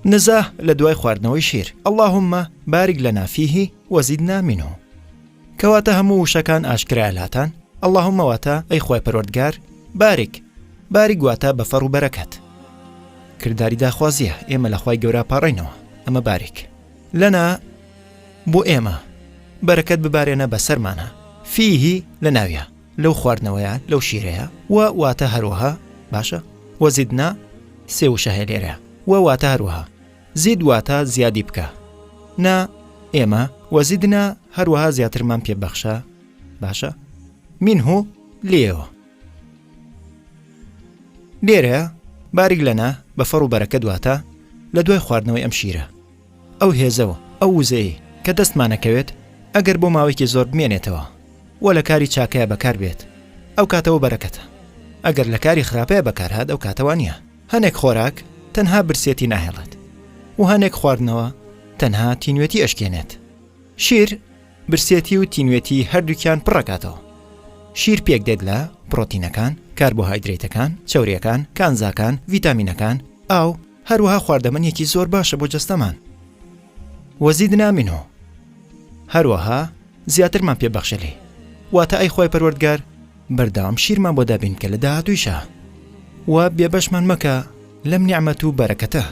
نزا لە دوای خواردنەوەی شیر، اللهم بارک لنا فیه وزدنا منه. کەواتە هەموو وشەکان ئاشکرایە لاتان، اللهم واتە ئەی خوای پەروەردگار، بارک، بارک واتە بە فەڕ و بەرەکەت. کرداری داخوازیە، ئێمە لە خوای گەورە ئەپاڕێینەوە، ئەمە بارک لنا بۆ ئێمە، بەرەکەت ببارێنە بەسەرمانا، فیه لە ناویا، لەو خواردنەوەیە، لەو شیرەیە، و واتە هەروەها، باشە، وزدنا سێ وشە هەیە لێرە، و واتە هەروەها. زید واتە زیادی بکە. نا ئێمە، وزدنا هەروەها زیاترمان پێ بەخشە، باشە، منه لێیەوە. لێرەیە بارک لنا بە فەڕ و بەرەکەت واتە لە دوای خواردنەوەی ئەم شیرە. ئەو هێزە و ئەو وزەیەی کە دەستمان ئەکەوێت ئەگەر بۆ ماوەیەکی زۆر بمێنێتەوە و لە کاری چاکەیا بەکار بێت ئەو کاتەوە بەرەکەتە ئەگەر لە کاری خراپەیا بەکار هات ئەو کاتە وانیە. هەنێک خۆراک تەنها برسێتی ناهێڵێت و هەنێک خواردنەوە تەنها تینوێتی ئەشکێنێت. شیر برسێتی و تینوێتی هەردووکیان پڕەکاتەوە. شیر پێک دێت لە، پڕۆتینەکان، کاربۆهایدرەیتەکان، چەوریەکان، کانزاکان، ڤیتامینەکان، ئاو، هەروەها خواردەمەنیەکی زۆر باشە بۆ جەستەمان. وزدنا منه هەروەها زیاترمان پێ بەخشە لێی. واتە ئەی خوای پەروەردگار بەردەوام شیرمان بۆ دابین بکە لە داهاتوویشا و بێبەشمان مەکە لەم نیعمەت و بەرەکەتە.